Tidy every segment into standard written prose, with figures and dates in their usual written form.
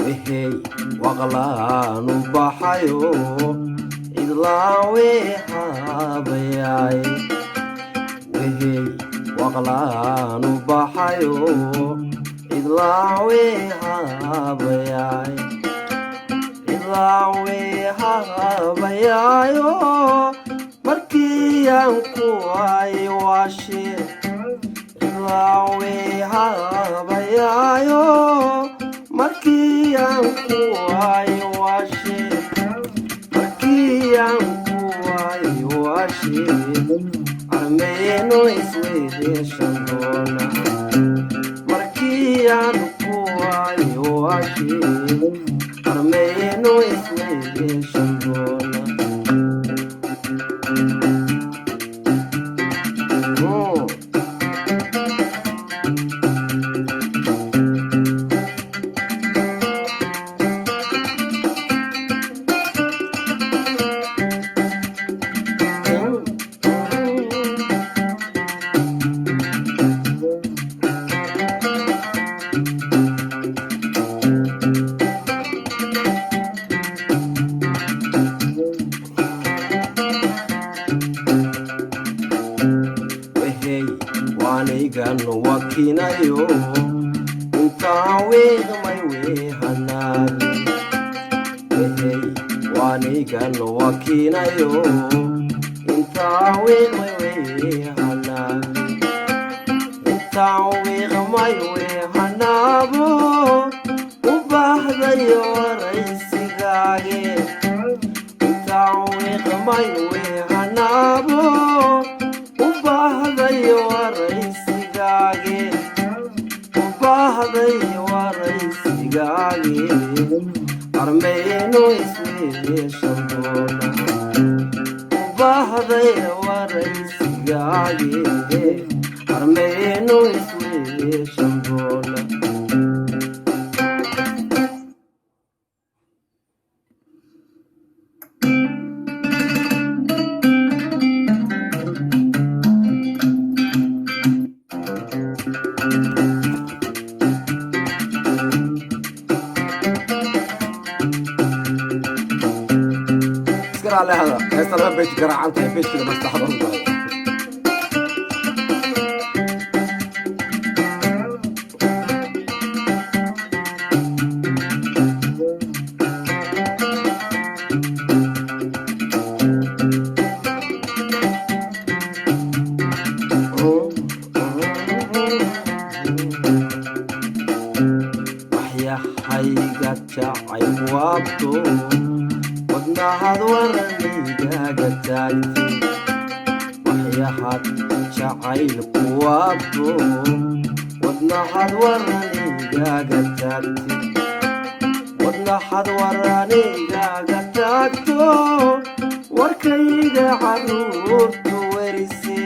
Wehey waqlaanu baxayo cidlaan weehaabayaay. Wehey waqlaanu baxayo cidlaan weehaabayaay, cidlaan weehaabayaayo. Markii aan ku ay waashe, cidlaan weehaabayaayo. Markii aan ku ay waashe, markii aan ku ay waashe, armeyno isweheshan doona. Markii aan ku ay waashe, armeyno isweheshan doona. Wehey waanigan wakinayo intaan wiiqmay wehanaabi. Wehey waanigan wakinayo intaan wiiqmay wehanaabi, intaan wiiqmay wehanaabo u baahdayo waraysigaage. Intaan wiiqmay wehanaabo u baahdayo waraysigaage, u baahday waraysigaage, armeyno isweheshan doona. U baahday waraysigaage, armeyno isweheshan doona. Iska raalli hada, heesta laba page garaacan tahay, pagekada mastaxda u tahay. Waxyahayga jacayl waabto wadnahad waranigaaga taagti. Waxyahad jacayl ku waabto wadnahad waranigaaga taagti, wadnaxad waranigaaga taagto. Warkayga caruurtu werise,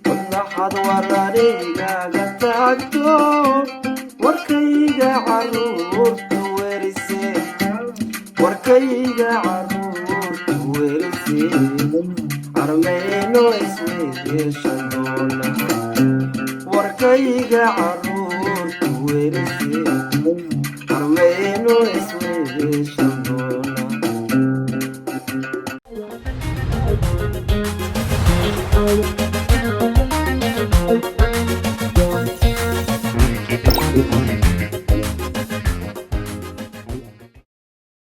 wadnaxad waranigaaga taagto. Warkayga caruurtu werise, warkayga caruurtu werise, armeyno isweheshan doona. Warkayga caruurtu werise.